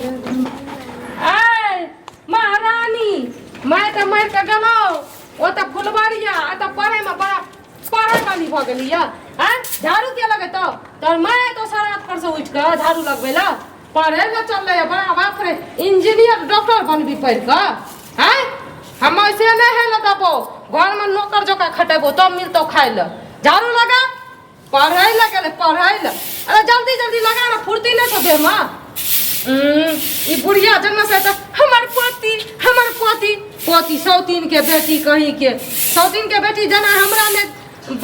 आय महारानी माय तऽ मरि कऽ गेलौ ओ तऽ फुलबरिया आ तऽ पढ़ैमे बड़ा पढ़ै वाली भऽ गेली यऽ आँय झाड़ू के लगेतौ तोहर माय तो सरात पर से उठि कऽ झाड़ू लगबै लए पढ़ै लए चललै यऽ बड़ा बाप रे इंजीनियर डॉक्टर बनबी पढ़ि कऽ आँय हम ऐसे नहि है लए देबौ घरमे नौकर जकाँ खटेबौ तब मिलतौ खाइ लए झाड़ू लगा पढ़ै लए गेलै पढ़ै लए अरे जल्दी जल्दी लगा ना फुर्ती नहि छौ देहमे ई बुढ़िया जन्म से तऽ हमर पोती हमर पोती पोती सौतीन के बेटी कहीं के सौतीन के बेटी जेना हमरा मे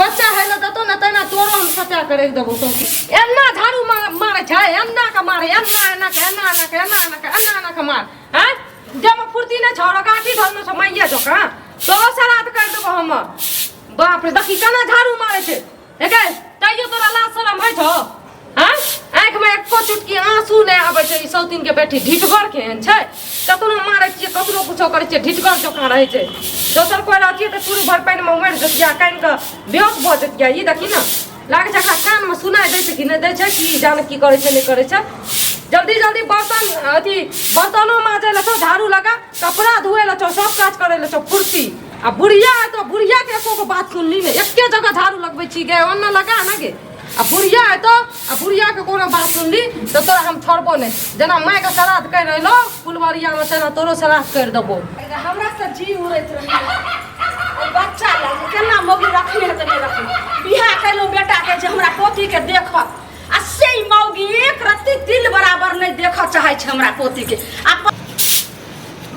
बच्चा है लए देतौ ने तेना तोरो हम सटा के राखि देबौ सौतीन एना झाड़ू मारै छै एना के मारे एना एना के एना एना के एना एना के एना एना के मार आँय देहमे फुर्ती नहि छौ गाठी धरने छौ माइये जकाँ तोरो सराध करि देबौ हम बाप रे देखी केना झाड़ू मारै छै एगे तैयो तोरा लाज शरम होइ छौ आँय आँखिमे एको चुटकी आंसू नहि आबै छै ई सौतीन के बेटी ढिटगर केहन छै कतनो मारै छियै कतनो कुछो करै छियै ढिटगर जकाँ रहै छै दोसर कोइ रहतियै तऽ चूड़ी भरि पानिमे मरि जतियै कानि कऽ बेहोश भऽ जतियै ई देखी ने लागै छै एकरा कानमे सुनाइ दै छै कि नहि दै छै कि जाने की करै छै नहि करै छै जल्दी जल्दी बर्तन अथी बर्तनो माजै लए छौ झाड़ू लगा कपड़ा धोए लए छौ सब काज करै लए छौ फुर्ती आ बुढ़िया है तो बुढ़िया के एको गो बात सुनली ने एके जगह झाड़ू लगबै छी गे ओन्ने लगा ना गे आ बुढ़िया है तो आ बुढ़िया के कोनो बात सुनली तऽ तोरा हम छोड़बो नहि जेना मायके श्राद्ध करि रहलो फुलवरियामे तेना तोरो श्राद्ध करि देबो हमरा से जी उड़ैत रहै ओहि बच्चा लए जे केना मौगी रखने हेतै नहि रखने बियाह केलहुँ बेटाके जे हमरा पोतीके देखत आ से ई मौगी एक रत्ती तिल बराबर नहि देखऽ चाहै छै हमरा पोतीके आ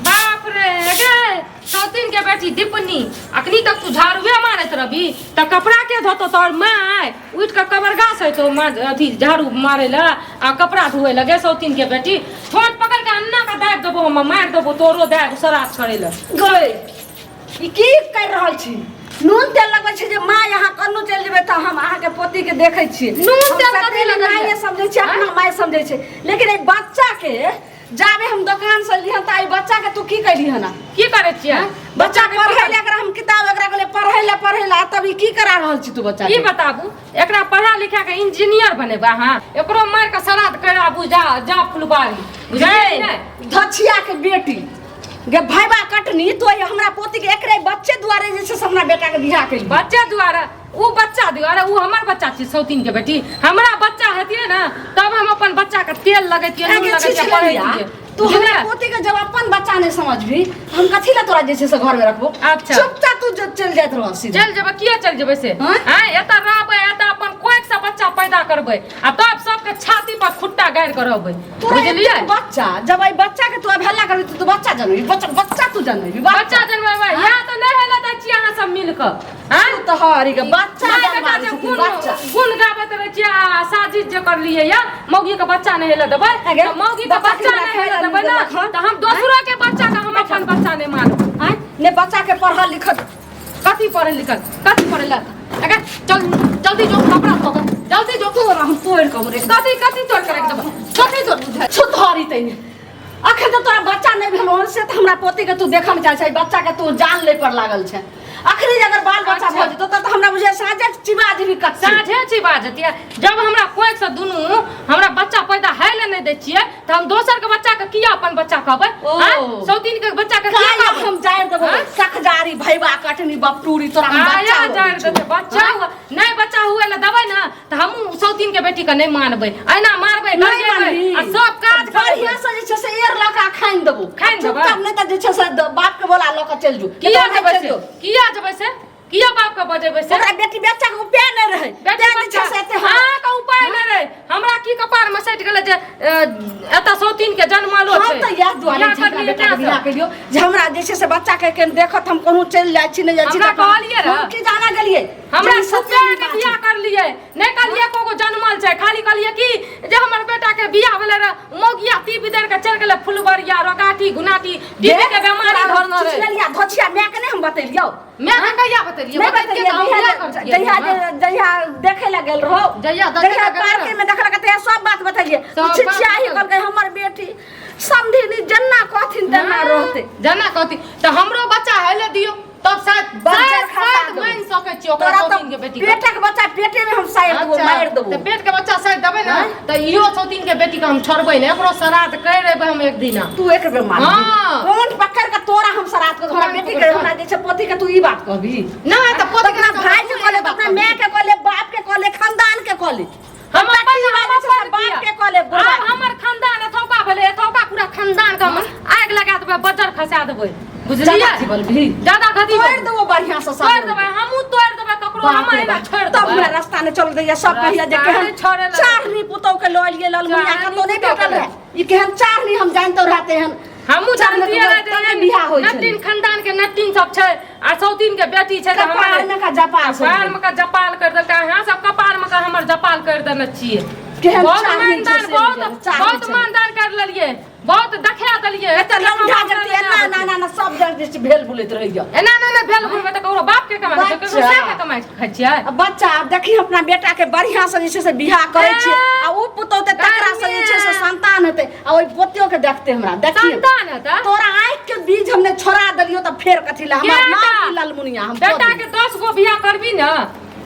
बाप रे गे सौतीन के बेटी दीपनी अखनी तक तू झाड़ुए मारैत रहबी तऽ कपड़ा के धोतो तोहर माय उठि कऽ कबरगा से तो माँ अथी झाड़ू मारे लए आ कपड़ा धोए लए गे सौतीन के बेटी ठोंठ पकड़ के अन्ना के दाबि देबो हम मारि देबो तोरो दाबि सराप छोड़े लए गै ई की कर रहल छी नून तेल लगबै छै जे माँ यहाँ कन्नू चलि जेबै तऽ हम अहाँके पोतीके देखै छियै नून हम तेल कथी सतेली लगैए? माये समझै छियै अपना माय समझै छै लेकिन एहि बच्चाके जाबे हम दोकान से लिहन तऽ एहि बच्चाके तू की कैली हन की करै छियै बच्चा पढ़ै ले एकरा हम किताब एकरा कहलियै पढ़ै ले पढ़ै ले आ तब ई की करा रहल छी तू बच्चा की बताबू एकरा पढ़ा लिखा के इंजीनियर बनेबा अहाँ एकरो मारि के श्राद्ध कराबू जा जा फुलबारी बुझलियै ने धछिया के बेटी गे भैबा कटनी तो हमरा पोती के एकरे बच्चे दुआरे जे छै से हमरा बेटा के बियाह केली बच्चे दुआरे ओ बच्चा दुआरे ओ हमर बच्चा छी सौतीन के बेटी हमरा बच्चा हेतियै ने तब हम अपन बच्चा के तेल लगैतियै नून आगे लगैतियै छिछलैया, पढ़ैतियै तू हमरा बुझलियै? पोती के जब अपन बच्चा नहीं समझबी तो हम कथी ला तोरा जे छै से घर में रखबो अच्छा। चुपचाप तू चल जाइत रह सीधा चल जेबै किया चल जेबै से हाँ? आँय एतऽ रहबै एतऽ अपन कोइक से बच्चा पैदा करबै आ तब सबके छाती पर खुट्टा गाड़ि के रहबै तोरा बुझलियै एतेक बच्चा जब एहि बच्चा के तू अवहेलना करबी तऽ तू बच्चा जनबी बच्चा बच्चा तू जनबी बच्चा जनमेबै इएह तऽ नहि हेलऽ दै छियै अहाँ सब मिल कऽ आँय तू तऽ हरी के बच्चा माय बेटा जनमाबै जे छथिन, गुण बच्चा गुण गाबैत रहै छियै आ साजिश जे करलियै या मौगी के बच्चा नहि हेलऽ देबै अगे, तऽ मौगी के बच्चा के बच्चा हमरा नहि खाय हेलऽ लए देबै नहि ने देलक हन। तऽ हम दोसरो के बच्चा के हम अपन बच्चा नहि मानबै आँय ने बच्चा के पढ़ल लिखल कथी पढ़े लिखल कथी पढ़े लए अगे चल जल्दी जो कपड़ा धो के जल्दी जो तोरा हम तोड़ि कऽ रे कथी कथी तोड़ के राखि देबै कथी तोड़ बुझाइ छुतहरी तैने अखन तऽ तोरा बच्चा नहि भेलौ हन से तऽ हमरा पोतीके तू देखऽ ने चाहै छै बच्चाके तू जान लै पर लागल छै अखनी जे अगर बाल बच्चा भऽ अच्छा। जेतौ तब तऽ हमरा बुझाइ साँझे चिबा जेबही कच्ची साँझे चिबा जतियै जब हमरा कोइक से दुनू हमरा बच्चा पैदा है ले नहि दै छियै तऽ हम दोसर के बच्चा के किया अपन बच्चा कहबै ओ। आँय? सौतीन के बच्चा के किया काया कहबै हम जारि देबो आँय? सखजारी भैबा कटनी बपटूरी तोरा हम बच्चा काया जारि देतै बच्चा हुआ नहि बच्चा हुए ले देबै ने तऽ हमहूँ सौतीन के बेटी के नहि मानबै एना मारबै नहि गरियेबै, मानबही। आ सब काज करबै बढ़िया से जे छै से एर लऽ कऽ खानि देबो खानि देबै? चुपचाप नहि तऽ जे छै से बाप के बोला लऽ कऽ चलि जो किया नहि जेबै चलि से जो किया जेबै से किया बाप के बजेबै से ओकरा बेटी बच्चा के उपाय नहि रहै बेटी तें जे बच्चा छै से एते हम अहाँके उपाय नहि रहै हमरा की कपार में सटि गेलै जे एतऽ सौतीन के जन्मलो हम छै तऽ इएह दुआरे बियाह जे हमरा करलियै बेटाके तें बियाह से। केलियौ जे हमरा जे छै से बच्चाके केन देखत हम कहूँ चलि जाइ छी नहि जाइ छी हमरा तऽ अपन- कहलियै रहए। हम की जाना गेलियै हमरा जे ई सुते सत्य के बात बियाह छै। करलियै नहि कहलियै एको गो जनमल छै खाली कहलियै कि जे हमर बेटा के बियाह भेलै रहे मौगिया टीपी देर के चलि गेलै फुलबरिया रोगाटी गुनाटी टीबी के बेमारी धरने रहे चिचलेलिया धोछिया माय के नहि हम बतेलियौ माय के कहिया बतेलियै नहि बतैतियै बतेलियै तऽ हम जहिया बियाह करतियै जहिया जहिया देखै लए गेल रहो जहिया देखै जहिया लए गेल पार्के रहो। में देखलक तहिया सब बात बतेलियै सब बात छिछियाही बतेलियै। कहलकै हमर बेटी समधिनी जेना कहथिन तेना रहतै जेना कहती तऽ हमरो बच्चा है ले दियौ तब शायद बच्चा शायद खसा शायद देबो। मान सकै छियै ओकरा तोरा सौतीन के तऽ बेटी के। पेटक बच्चा पेटे में हम साइड देबो अच्छा, मारि देबो तऽ पेट के बच्चा शायद देबै ने आँय? तऽ इहो सौतीन के बेटी के हम छोड़बै ने एकरो श्राद्ध करि एबै हम एक दिना तू एक बेर मार हाँ। कोन पकड़ के तोरा हम सरात के हमरा कोन बेटी के पकड़ के? हमरा जे छै पोती के तू ई बात कहबी नहि तऽ पोती अपना भाई के कहले अपना माय के कहले बाप के कहले खानदान के कहले हम अपन की बात छै, अपन बाप के कहले, बुढ़बा आब हमर खानदान एथौका भेलै एथौका पूरा खानदान के हम आगि लगा देबै बजर खसा देबै बुझलियै ज्यादा बोलबी ज्यादा खदी तोड़ देबो बढ़िया से सब तोड़ देबै हमहूँ तोड़ देबै ककरो हम एना छोड़ि तब हमरा देबै रास्ता ने चल दैया सब कहिया जे रास्ता केहन नहि छोड़े लए। चारनी पुतौ के लऽ एलियै ललमुनिया चारनी कतौ नहि पुतहु के भेटल रहे ई केहन चारनी हम जानतो रहते हन हमहूँ जानतियै तब रहे जे ने बियाह होइ छलै। नटीन खानदान के नटीन सब छै आ सौतीन के बेटी छै तऽ कपार हमरा में का जपाल छै। कपार में का जपाल कर देलकै अहाँ सब कपार में का हमर जपाल कर देने छियै केहन बहुत चाहनी छै मानदान से बहुत नहि जाने, चाहनी बहुत छै। मानदान कर लेलियै बहुत देखा देलियै एते लौंडा जते एना ना ना ना सब जग जे छै भेल बुलैत रहैया एना ना ना भेल घुरबै तऽ ककरो बाप के कमाइ छै ककरो बच्चा। सास के कमाइ खाइ छियै आ बच्चा आब देखी अपना बेटा के बढ़िया से जे छै से बियाह करै छियै आ उ पुतौह ते तकरा से जे छै से संतान हेतै आ ओहि पोतियो के देखते हमरा देखिए संतान हेतै? तोरा आँखि के बीज हमने छोड़ा देलियो तऽ फेर कथी ला हमर बेटा। नाम की ललमुनिया हम कऽ बेटा के 10 गो बियाह करबी ने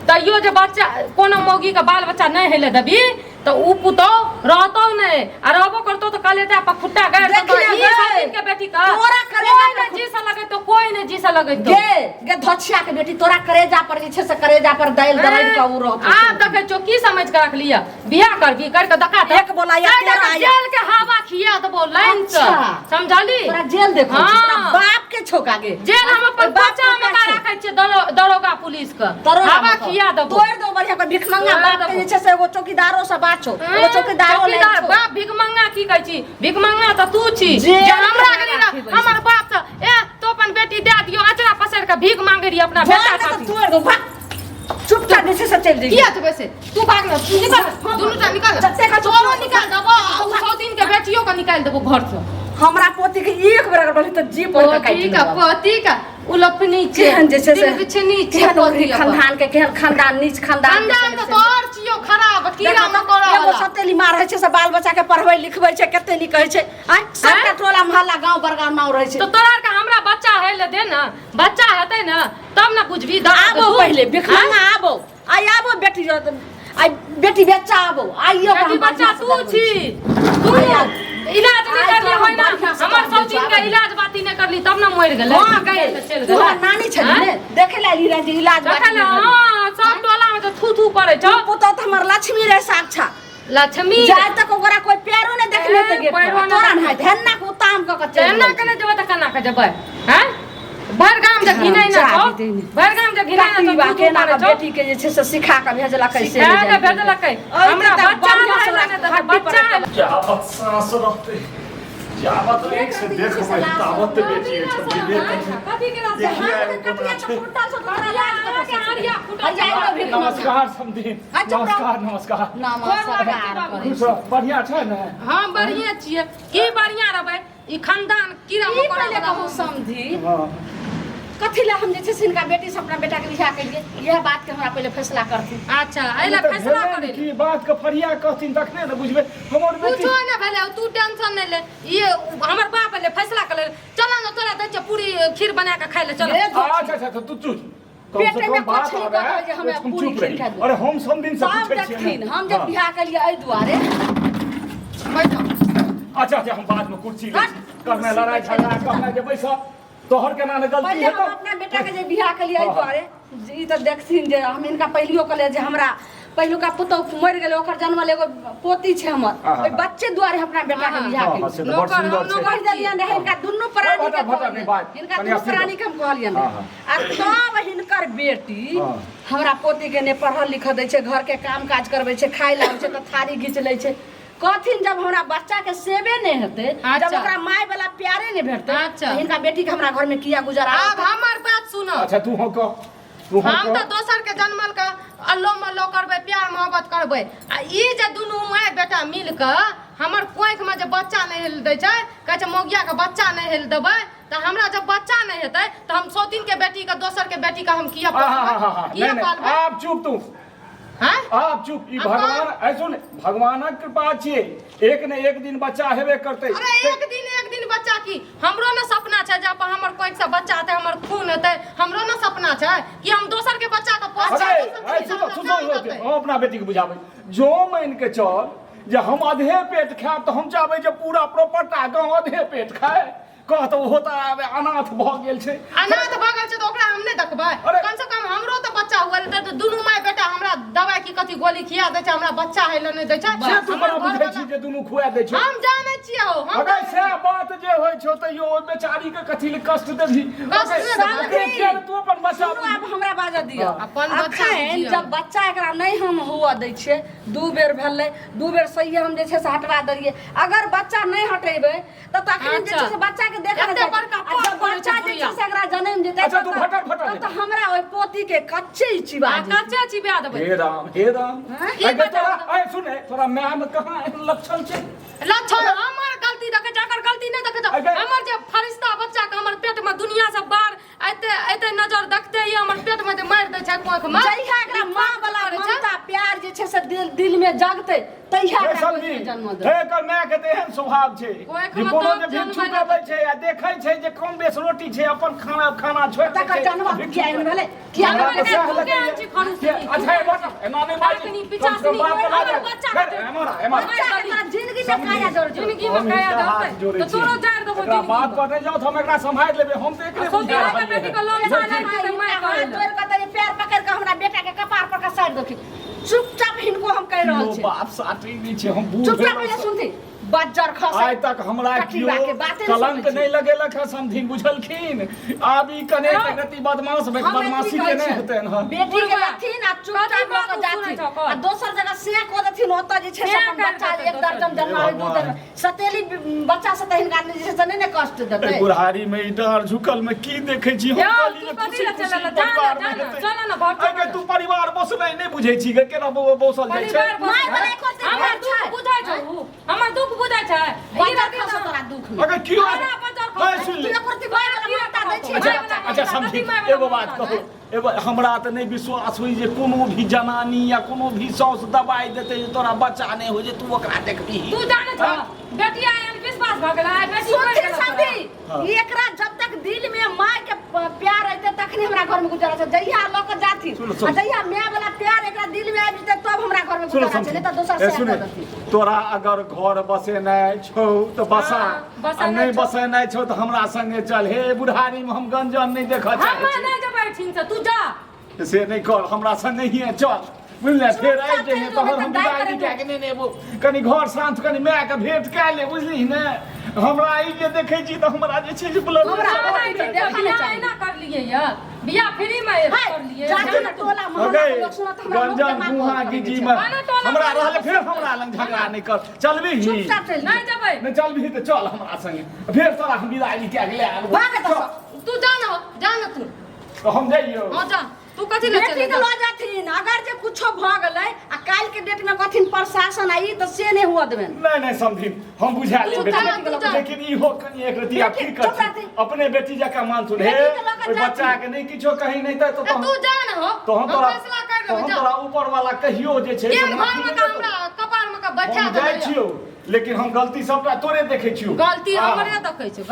तैयो जे बच्चा कोनो मौगी के बाल बच्चा नहि हेले देबी तऽ उ पुतौ रहतौ नहि आ रहबो करतौ तऽ कलेजा पर खुट्टा गाड़ि देतौ देखिए ई गे, सब के बेटी का तोरा कलेजा कोई पर नहि जी से लगेतौ कोई नहि जी से लगेतौ गे गे धछिया के बेटी तोरा करेजा पर जे छै से करेजा पर दालि दरड़ि के उ रहतौ आब देखै छौ की समझ के रखलियै बियाह करबी कर के देखा तऽ एक बोला या चारि तेरा टाका या। जेल के हवा खिया देबो लाइन से अच्छा। समझली तोरा जेल देखो हाँ। तोरा बाप के छौका गे जेल हम अपन ओहि बाप बच्चा के में का छौ? राखै छियै दरोगा पुलिस के दरोगा हवा में खिया देबो तोड़ दो बढ़िया कोई भिखमंगा तोड़ि बाप के देबो। जे छै से एगो चौकीदारो से बात छौ एगो चौकीदारो नहि चौकीदार छौ बाप भिखमंगा की कहै छी भिखमंगा तऽ तू छी जेल जे हमरा के गेली राखी ना हमर बाप से ए तो अपन बेटी दे दियो अचरा पसैर के भीख मांगे रही अपना बेटा भाग ना तऽ खातिर तोड़ दो भाग चुपचाप जे छै से चलि जइहे किया तू वैसे तू भाग ना तू निकल दुनू टा निकल जते का तोरो निकाल देबो आ उ सौतीन के बेटियो के निकाल देबो घर से हमरा पोती के एक बेर अगर बोली तऽ जी पड़ के काटि पोती का लेब। पोती का उलपनी छै केहन जे छै से दिल बिछनी छै केहन पोती ओकरी अपन। खानदान के केहन खानदान नीच खानदान के खानदान से- तऽ तोहर छियौ खराब कीड़ा मकोड़ा एगो वाला सतेली माँ रहै छै से बाल बच्चा के पढ़बै लिखबै छै कते नीक कहै छै आँय सबटा टोला मोहल्ला गाँव बड़गाँव नाम रहै छै तो तोरा आर के हमरा बच्चा है ले दे ना बच्चा हेतै ना तब ना बुझबी दर्द आबो दुख। पहिले भिखमंगा आबो आइ आबो बेटी आइ बेटी बच्चा आबो आइयो बेटी बच्चा तू छी तू इलाज नहीं आइ करली तो होय ना हम बढ़िआँ से हमर कर सौतीन के देबै। इलाज बाती नहीं करली तब ना मर गेलै हां गए चल तू गेलै नानी छली ने देखे ला ली जे इलाज देखल बाती नहीं भेलै। हां सब टोला में तो थू थू करे छौ पुतोह तऽ हमर लक्ष्मी रहे साक्षात लक्ष्मी जाय तक ओकरा कोई पैरो नहीं देखले तऽ गेट पैरो पर नहि तोरा देखले। नहीं ध्यान के उताम कऽ के चलि केना गेल। केना जेबै तऽ केना के जेबै हैं भर गाम जे घिनै ना छौ भर गाम जे घिनै ना छौ बा थू थू केना करे के छौ बेटी के जे छै से सिखा के भेजलकै से सिखा के भेजलकै हमरा बच्चा रहै ने तऽ बच्चा जाबत साँस रहतै जाबत आँखि से देखबै ताबत बेटी एहिठाम विवेक कथी के रास्ता देखिए कोना छै। नमस्कार समधिन नमस्कार नमस्कार खुश रह बढ़िया छै ने हम बढ़िया छियै की बढ़िया रहबै ई खानदान कीड़ा ई मकोड़ा पहिले वाला कहू समधी हाँ कथी ला हम जे छै से हिनका बेटी से अपना बेटा के बियाह केलिए इएह बात के हमरा पहिले फैसला करथिन अच्छा एहि ला तऽ फैसला भेलै करे की बात के फरिया कहथिन तखने ने बुझबै हमर बेटी कुछो नहि भेलै तू टेंशन नहि ले ई हमर बाप एलै फैसला कर ले चल ने तोरा दै छियै पूरी खीर बना के खाइ ले चल हे अच्छा अच्छा तो तू चुप कम से पेटे में कम बात कुछ नहीं आबै कहबै जे हमे हम पूरी चुप खीर रही खा देबै। अरे हम सब दिन से सब पूछै छियै देखथिन ने। हम जे हाँ। बियाह केलिए एहि दुआरे बैठो अच्छा अच्छा हम बाद में कुर्सी लै हट, छी करने लड़ाई झगड़ा करने जे बैस तोहर केना ने गलती पहिले हम हेतौ अपना बेटा के जे बियाह केलिए एहि हाँ। दुआरे जे ई तऽ देखथिन जे हम हिनका पहिलियो कहलियै जे हमरा पहिलुका पुतहु मरि गेलै ओकर जन्मल एगो पोती छै हमर हाँ, हाँ। ओहि बच्चे दुआरे हम अपना बेटा के हाँ। बियाह हाँ, हाँ, केलिए से तऽ बड़ नौकर, हम सुन्दर छै नौकर कहि देलियनि रहै हिनका दुनू प्राणी के भटा, भटा, नहि बात। हिनका कनि दुनू अस्थिर प्राणी के हम कहलियनि हाँ, रहै। आ तब हिनकर बेटी हाँ। हमरा पोती के ने पढ़ल लिखल दै छै घर के काम काज करबै छै खाय ला आबै छै तऽ थारी घीच लै छै कहथिन जब हमरा बच्चा के सेवे नहि हेतै जब अच्छा। ओकरा माय वाला प्यारे नहि भेटतै अच्छा। तऽ हिनका बेटी के हमरा घर में किया गुजारा आब हमर बात सुनो अच्छा तू हाँ कह तू हाँ हम कह तऽ दोसर के जनमल के अल्लो मल्लो करबै प्यार मोहब्बत करबै आ ई जे दुनू माय बेटा मिल के हमर कोखि में जे बच्चा नहि हेल दै छै कहै छै मौगिया के बच्चा नहि हेल देबै तऽ हमरा जब बच्चा नहि हेतै तऽ हम सौतीन के बेटी के दोसर के बेटी के हम किया हाँ हाँ हाँ हाँ पोसबै किया नहीं नहीं पालबै आप चुप तू हैं आप चुप ई आ भगवान ऐ सुन भगवानक कृपा छियै एक ने एक दिन बच्चा हेबे करतै अरे एक दिन एक दिन बच्चा की हमरो ने सपना छै जे अपन हमर कोइक से बच्चा हेतै, हमर खून हेतै। हमरो ने सपना छै कि हम दोसर के बच्चा के पोसबै। अरे दोसर अरे के सुनो सपना सुनो नहि देतै। हम अपना बेटी के बुझाबै जो मान के चल जे हम आधे पेट खायब तऽ हम चाहबै जे पूरा प्रॉपर्टा गाँव आधे पेट खाय। कह तऽ ओहो तऽ आब अनाथ भऽ गेल छै। अनाथ भऽ गेल छै तऽ ओकरा हम नहि देखबै? अरे! कम से कम हमरो तऽ बच्चा हुए तऽ दुनू माय बेटा हमरा दवाई की कथी गोली खिया दै छै, हमरा बच्चा होइ लए नहि दै छै। से तू हमर बड़ा बुझै घरवला- छी जे दुनू खुआ दै छै। हम जानै छियै हो, हम अगर से बात जे होइ छौ तैयो ओहि बेचारी के कथी ले कष्ट देबही? कष्ट अगर नहि देबै। ओकरे किया ने तू अपन बच्चा सुनू, आब हमरा बाजऽ दिअ। अपन बच्चा अखन बुझियौ। जब बच्चा एकरा नहि हम हुअ दै छियै, 2 बेर भेलै, 2 बेर सहिए हम जे छै से हटवा देलियै। अगर बच्चा नहि हटेबै तऽ तखन जे छै से बच्चा के देखऽ एते जाइ छै। बड़का आ जब पाप करै बच्चा छै जे छै बुढ़िया। से एकरा जनमि जेतै अच्छा, तब तू तऽ- फटर फटर तब तऽ हमरा ओहि पोती के कच्चे ही चिबा आ जेतै। कच्चे चिबा देबै। हे राम हे राम। हँ? ई अगे बता तोरा दो। ऐ सुने, तोरा माय में कहाँ एहन लक्षण छै? लक्षण हमर गलती देखै छै, अगर गलती नहि देखै छै अगर- हमर जे फरिश्ता बच्चा के हमर पेट में दुनिया से बाहर एते एते नजर देखते ही हमर पेट में जे मारि दै छै कोख में। जहिया एकरा माँ वाला करै छै। ममता प्यार जे छै से दिल दिल में जगतै तहिया हे एकरा समझी, कोखिमे जन्म देबै। हे एकर माय के तऽ एहन स्वभाव छै कोखिमे जे कोनो तऽ जे भिक्षुक जन्म अबै छै आ देखै छै जे कम बेस रोटी छै, अपन खाना खाना छोड़ि दै तकर छै। जन्म भिक्षुक किया एहन भेलै? किया हमरा भेलै? तऽ सएह तू लगैए। केहन छी खड़ूस? अच्छा, हे बस, एना नहि बाजी। अखनी कम से पिचासनी कम बाप हमर बना दे। बच्चा हे, के- एम्हर आ, एम्हर आ। बच्चा के तोरा जिंदगी में काया जड़ जिंदगी में हम काया हिनका हाथ जड़तै जोड़ै तऽ छी। तोरो जारि देबो एकरा जिंदगी बात में। पर नहि जाउ तऽ हम एकरा सम्हारि लेबै। हम तऽ एकरे आ बुझा सोचि रहलियै बेटी के लोन हँ। साले के माय हाथ करै लए। जोड़ि कऽ तऽ पैर पकड़ि कऽ हमरा बेटा के कपार पर के साइड देखी। चुपचाप हिनको हम कहि रहल कियो छी। बाप साटी नहि छै, हम बूढ़ चुपचाप भेलहुँ। पहिले सुनथिन। बज्जर खसै। आइ तक हमरा कटिबा कियो के बाते नहि कलंक सुनै छी। नहि लगेलक हँ समधिन, बुझलखिन? आब ई कने हँ। गति बदमाश हम बदमाशी एतबी के कहै नहि छियनि। हेतनि हँ। बेटी के बुढ़वा, देथिन आ चुपचाप कथी लऽ बात कऽ तू जाथिन सुनै छौ कह? आ दोसर जगह से कऽ देथिन, ओतऽ जे छै से से अपन कर बच्चा देतै 1 दर्जन दोसर। जन्माबै, 2 भगवान। दर्जन सतेली बच्चा से तऽ हिनका जे छै से नहि ने कष्ट एहि देतै। बुढ़ारी में ई डाँड़ झुकल में की देखै छी हम? यौ, कहली तू जे कथी खुशी लए खुशी चलल? जा ने, परिवार जा में ने, हेतै। चल ने, घर चल अगे ने। तू परिवार बसनाइ नहि बुझै छी गे, केना बसल जाइ छै? परिवार माय वाला एको दिन हमर घर दुख छै। बुझै छौ उ? हमर दुख बुझै छै? ई बज्जर रति खसौ तऽ- तोरा दुख में। अगर कियो हमरा बज्जर खसौ। नहीं, सुन ले। तू एको रत्ती माय वाला ममता दै छी अच्छा बच्चा के। अच्छा समझी, कथी माय वाला एगो बात ममता कहू, एगो हमरा तऽ नहि विश्वास होइ जे कोनो भी जनानी या कोनो भी साउस दबाइ देतै जे तोरा बच्चा नहि होइ जे तू ओकरा देखबिही। तू जानै छौ बेटिया एहन विश्वास भऽ गेलै, आइ बेटी मरि सुनथिन गेलौ तोरा। समधी, हाँ। एकरा जब तक दिल में माय के प्यार रहते तखनी हमरा घर में गुजारा छै। जहिया लऽ कऽ जाथिन सुनो, सुनो। आ जहिया माय वाला प्यार एकरा दिल में आबि जेतै तब हमरा घर में सुनो गुजारा छै, समझी नहि तऽ दोसर ए से सुने, कऽ देथिन। तोरा अगर घर बसेनाइ छौ तऽ बसा, हाँ, आ बसेनाइ नहि छौ। बसेनाइ छौ तऽ हमरा संगे चल। हे बुढ़ारी में हम गंजन नहि देखऽ चाहै हमे छी। नहि जेबै एहिठिन से, तू जा। से नहि कर, हमरा संगे ही चल, बुझले? फेर चुपचाप आबि जइहे चलि तहन जेबै हम तऽ दाइ विदाई करैत कए के नहि एबो। कनि घर शान्त, कनि मायके भेंट कए ले, बुझलिही ने? हमरा ई जे देखै छी तऽ हमरा जे छै से ब्लड हमरा प्रेशर जाना एहिठिन से, देखऽ नहि बियाह चाही। एना करलियै यऽ, बियाह फ्री में है, करलियै। जाथिन जाना तू। टोला मोहल्ला अगे के लोक सुनत हमरा लोक गंजन दिमाग गुहा बहुत की खराब जी छै। में आना टोला हमरा मोहल्ला रहले के फेर सुनतै। हमरा लग झगड़ा नहि कर, चलबी ही? चुपचाप चलि नहि जेबै। नहि चलबी तऽ चल हमरा संगे, फेर तोरा हम विदाई कए के ले आनबो। भाग एतऽ सँ। तू जा ने, जा ने तू। तऽ हम जइयौ? हाँ जा, तू कथी लए बेटी चले के जा? लऽ जाथिन, अगर जे कुछो भऽ गेलै आ काल्हि के डेट में कहथिन प्रशासन आई तऽ से नहि हुअ देबनि। नहीं नहीं समझी, हम बुझा तू लेब जा, बेटी। तू जा। लेकिन इहो कनि एक रति आब की बेटी, चुप करथिन? रहती। अपने बेटी जकाँ मानथुन। हे बेटी के लऽ कऽ ओहि जाथिन। बच्चा के नहि किछो कही नहि तऽ ए, तू जा ने हो, तो हम हम तोरा फैसला कर तो लेबै, हम जा। तोरा ऊपर वाला कहियो जे छै केहन से घर माफी में नहि का देतौ। हमरा कपार में का बैठा हम जाइ देबै। छियौ, लेकिन हम गलती सबटा तोरे देखै छियौ। गलती हाँ। हमरे देखै छै।